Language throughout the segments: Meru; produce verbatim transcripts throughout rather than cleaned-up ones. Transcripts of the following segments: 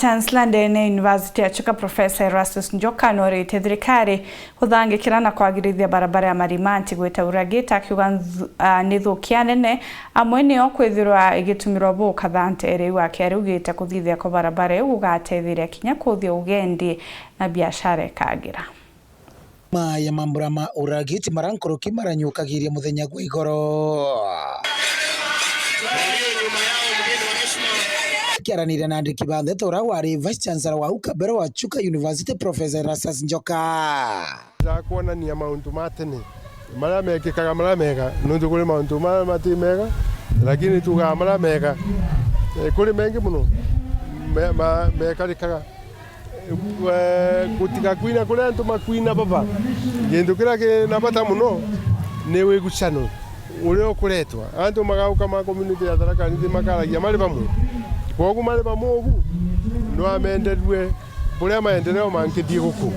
Chancellor ndene University ya Chuka, Professor Erastus Njoka, norite thirikari kuthangikira na kwagirithia barabara ya Marimanti gwita Uragita, akiuga nthu-, a, ni thukia nene, amwe nio kwithirwa igitumirwa bu kathante. Riu akiariugite kuthithia kwa barabara iu gugatetheria kinya kuthia ugendi na biashara ikagira. Maya mambura ma Uragiti marankuruki maranyukagiria muthenya gwa igoro. Akiaranire na andiki ba ndeto, uria wari Vice Chancellor wa uka mbere wa Chuka University, Professor Erastus Njoka. Ndakwonania mauntu ma tene maria mekikaga maria mega, nontu kuri mauntu maria mati mega, lakini tugaa maria mega. Eh, kuri mengi muno me-, ma-, mekarikaga. Eh, gutiga kwina kuria antu makwina baba. Gintu kiria kina bata muno ni wigucano uria ukuretwa. Antu magauka ma community ya Tharaka Nithi makaragia mari bamwe. Kwogu mari bamwe ugu no amenderue buria maendeleo mankithie guku.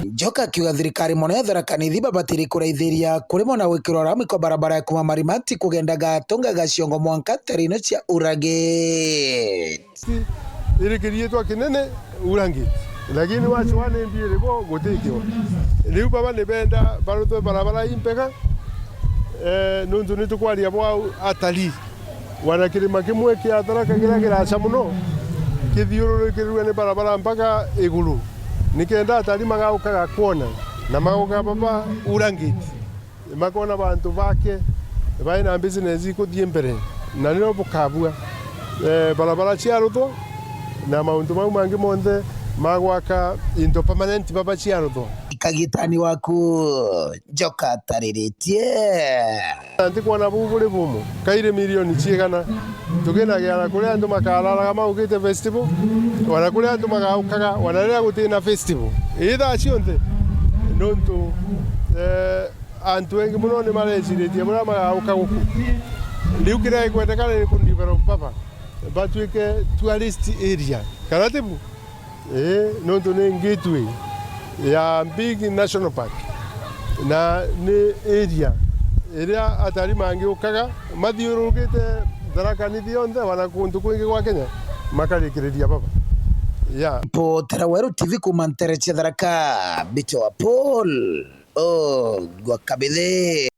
Njoka akiuga thirikari mono ya Tharaka Nithi babatiri kuraithiria kurimo na gwikirwa rami kwa barabara ya kuma Marimanti kugenda Gatunga, Gaciongo mwanka nterene cia Uragiti. Iri kiriitwa kinene Urangiti, lakini wachwa ni mbi iri bo gutikio. Riu baba ni benda baruthwe barabara imbega, eh, nontu ni tukwaria bwa atalii. Wana kirima kimwe kia Tharaka kiria kiracha muno, kithiururukirirwe ni barabara mpaka iguru, nikenda atalii magaukaga kwona na magauka baba Urangiti. Makona bantu bake bai na business ikuthii mbere, na nio bukabua, eh, barabara ciaruthwa na mauntu mau mangi monthe ma gwaka into permanent baba ciaruthwa. Ikagitani waku Njoka atariritie. Na ntikwona buu buri bumu. Kairi milioni ciigana? Tukinagia na kuria antu makararaga maukite festival, wana kuria antu magaukaga, wana riria gutina festival. Ithaa cionthe, nontu, eh, antu engi muno ni mareciritie buria magauka guku. Riu kiria gikwendekana ni ku develop baba, batuike tourist area. Kana tibu? Ii, nontu ni gateway ya Mbigi National Park, na ni area iria atari mangiukaga mathiururukite Tharaka Nithi yonthe, wana kuntu kwingi gwa Kenya, makarikiriria baba. Ya. Mpotera Weru T V kuma ntere cia Tharaka, Mbito wa Paul, o, gwa Kabithe.